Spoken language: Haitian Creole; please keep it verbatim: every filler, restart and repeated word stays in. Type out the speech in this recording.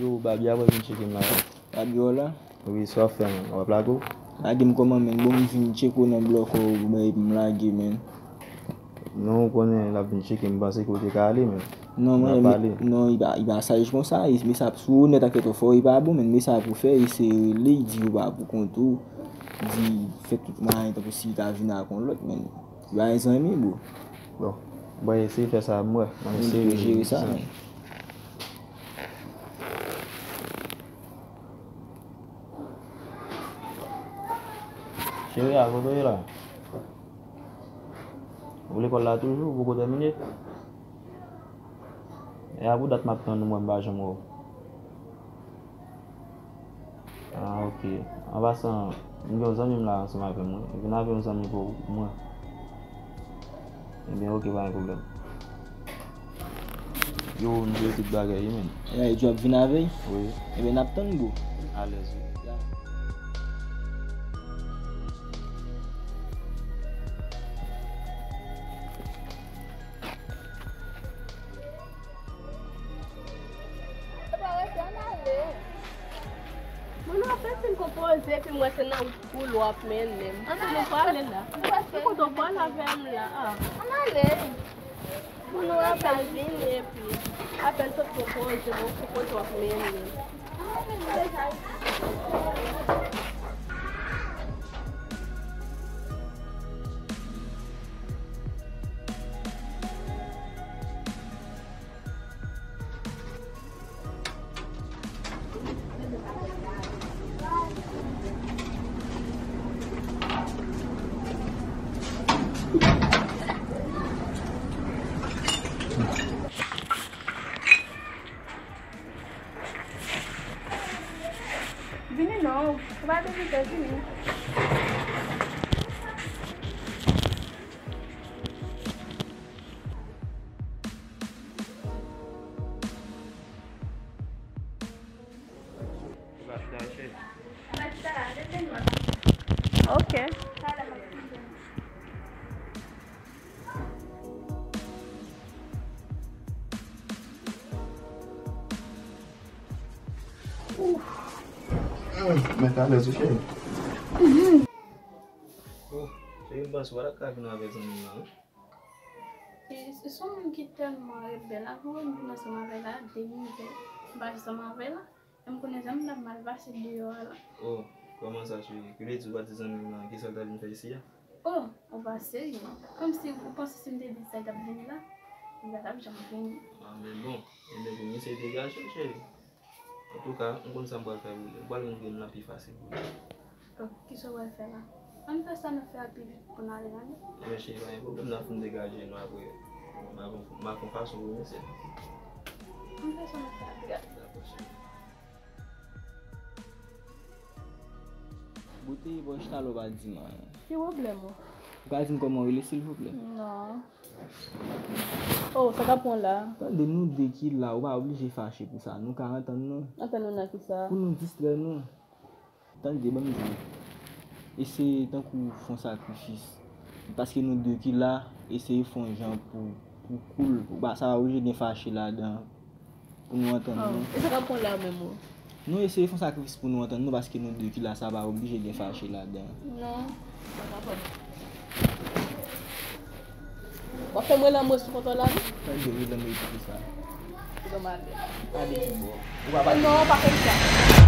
Yo, Babi a wè vin tcheke m la. Babi w la? Wi, sa w ap fè, man? W ap lage w? Lage m kòman, menn? Bon, m vin tcheke w nan blòk ou, men epi m lage, menn. Non, ou konnen l ap vin tcheke m, m panse ke w te ka ale, menn. Non, mwen, non, li pa, li pa saj konsa, e, men sa, si w onèt ak tèt ou, fò, li pa bon, menn, men sa pou fè, e se rele, li di ou pa pou kont ou, di fè tout mwayen tankou si li ta vin ak yon lòt, menn. Li pa yon zanmi, bro. Bon, bon, eseye fè sa, m wè. Mwen eseye jere sa, menn. Cheri a, kote w ye la? Ou lekòl la toujou, ou poko tèmine? E a pou dat m ap tann ou, mwen m pa janm wè w. Ah, ok. An pasan, m gen yon zanmi m la ansanm avè m, wi. Vin avè yon zanmi pou mwen. Ebyen, ok, pa gen pwoblèm. Yo, nou vle tout bagay, wi, menn. E, Djòb vin avè l? Wi. Ebyen, n ap tann, bro. Alèz, wi. Ya. Ou pa rete, ann ale. Moun nan fè fin konpoze, epi m wè se nan wout koul w ap mennen m. Ann ale. Kote w prale la? Ou kote w prale avè m la? Ah. Ann ale. Moun nan apèn vini, epi apèn sot konpoze, bon, se kote w ap mennen m. Vini non, ou pa te vite, vini. Ok. Mèt alèz wi, cheri. Oh, cheri, m panse w pa t ap ka vin avèk zanmi m nan, non? E, se yon moun ki tèlman rebèl, avan m vin ansanm avè l la, de mizè m pase ansanm avè l la, e m konnen zanmi m t ap mal pase deyò a la. Oh, kòman sa, cheri? Ki w te di w pa t di zanmi m nan, kisa l t ap vin fè isi a? Oh, ou pa serye. Kòmsi ou panse si m te di sa, li t ap vini la? Li pa t ap janm vini. Ah, men bon, ebyen pou misye degaje l, cheri. Antouka, m konn sa m pral fè pou li. M pral montre l nan pi fasil pou li. Bon, kisa w pral fè la? Ann fè sa nou fè a pi vit pou n ale, ann. Ebyen, cheri, pa gen pwoblèm, n ap fin degaje nou apre. M ap, m ap fè yon fason pou misye. Ann fè sa nou fè a pi vit. Dakò, cheri. Boute, bon, chita la, ou pa di m anyen. Ki pwoblèm ou? Ou ka di m kòman w rele, silvouplè? Non. Oh, sa k ap pran w la? Tande, nou de ki la, ou pa oblije fache pou sa. Nou ka antann nou. Antann nou nan kisa? Pou nou distrè nou. Tande, ban m di w. Eseye tankou fè yon sakrifis. Paske nou de ki la, eseye fè yon jan pou, pou koul. Ou pa, sa pa oblije gen fache ladan. Pou nou antann nou. E sa k ap pran w la menm ou? Nou eseye fè yon sakrifis pou nou antann nou, paske nou de ki la, sa pa oblije gen fache ladan. Non, sa pa pran. W ap fè m rele anmwe sou kont w la wi? Tande, rele anmwe pou kisa? Kidon m ale. Ale ki bò? Ou pa pale? Non, pa fè m sa.